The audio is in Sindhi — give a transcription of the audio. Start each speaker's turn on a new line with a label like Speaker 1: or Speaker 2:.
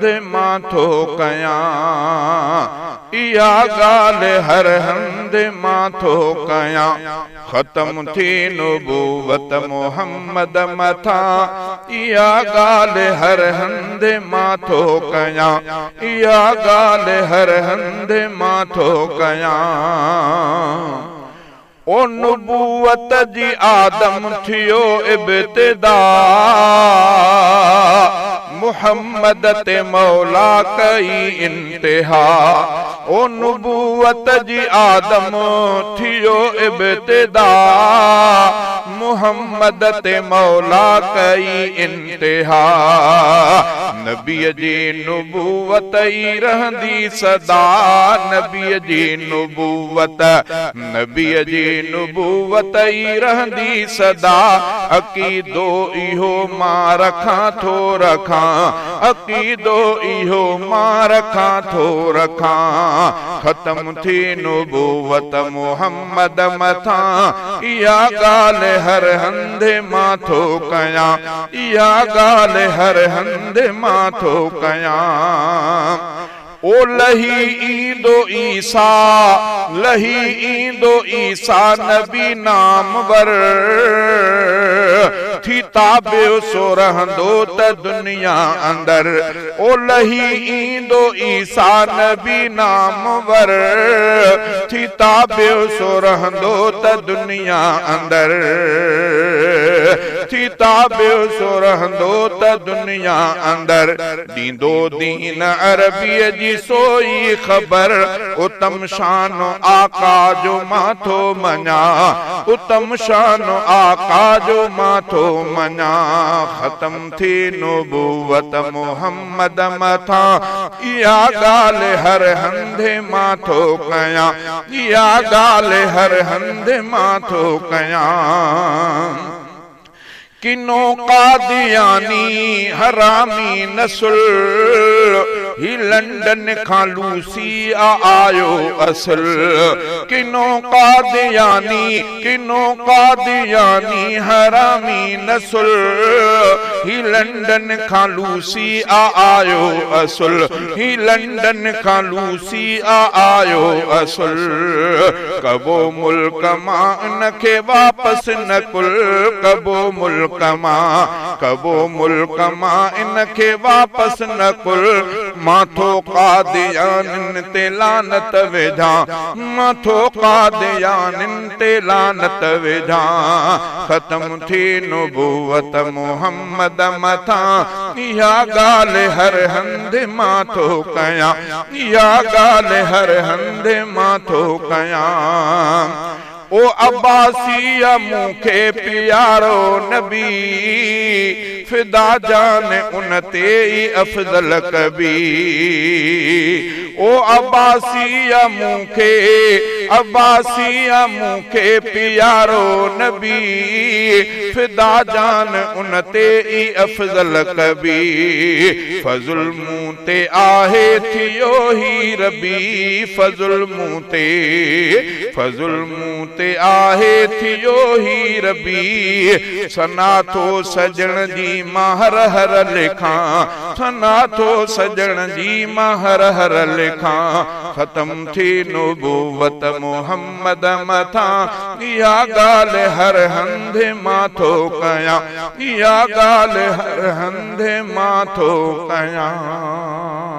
Speaker 1: هنڌ مان ٿو ڪيان. اها ڳالهه هر هنڌ مان ٿو ڪيان. ختم ٿي نبوت محمد مٿان. اها ڳالهه هر هنڌ مان ٿو ڪيان. اها ڳالهه هر هنڌ مان ٿو ڪيان. او نبوت جي آدم ٿيو ابتدا. محمد تي مولا ڪئي انتها. او نبوت جي آدم ٿيو ابتدا. محمد تي مولا ڪئي انتها. نبيء جي نبوت ئي رهندي سدا. نبيء جي نبوت. نبيء جي نبوت ئي رهندي سدا. عقيدو اهو مان رکان ٿو رکان. عقيدو اهو مان رکان ٿو رکان. ختم ٿي نبوت محمد مٿان. اها ڳالهه هر هنڌ مان ٿو ڪيان. اها ڳالهه هر هنڌ مان ٿو ڪيان. او لهي ايندو عيسيٰ، لهي ايندو عيسيٰ نبي نامور، ٿي تابع سو رهندو ته دنيا اندر. او لهي ايندو عيسيٰ نبي نامور، ٿي تابع سو رهندو ته دنيا اندر. ٿي تابع سو رهندو ته دنيا اندر. ڏيندو دين عربيء جي سوئي خبر، اتم شان آقا جو مان ٿو مڃان، اتم شان آقا جو مان ٿو مڃان. ختم ٿي نبوت محمد مٿان، اها ڳالهه هر هنڌ مان ٿو ڪيان، اها ڳالهه هر هنڌ مان ٿو ڪيان. ڪنو قادياني حرامي نسل، هي لنڊن کان لوسي آ آيو اصل. ڪنو قادياني، ڪنو قادياني حرامي نسل، هي لنڊن کان لوسي آ آيو اصل. هي لنڊن کان لوسي آ آيو اصل. ڪبو ملڪ مان ان کي واپس نقل ڪبو ملڪ مان ڪبو ملڪ مان ان کي واپس نقل مان ٿو قاديانين تي لعنت وجهان مان ٿو قاديانين تي لعنت وجهان ختم ٿي نبوت محمد مٿان اها ڳالهه هر هنڌ مان ٿو ڪيان اها ڳالهه هر هنڌ مان ٿو ڪيان. او عباسيء مون کي پيارو نبي، فدا جان ان تي ئي افضل ڪبي. او عباسيء مون کي، عباسيء مون کي پيارو نبي، فدا جان ان تي ئي افضل ڪبي. فضل مون تي آهي ٿيو هي ربي فضل مون تي فضل مون تي آهي ٿيو هي ربي ثنا ٿو سڄڻ جي مان هر هر لکان ثنا ٿو سڄڻ جي مان هر هر لکان ختم ٿي نبوت محمد مٿان اها ڳالهه هر هنڌ مان ٿو ڪيان اها ڳالهه هر هنڌ مان ٿو ڪيان.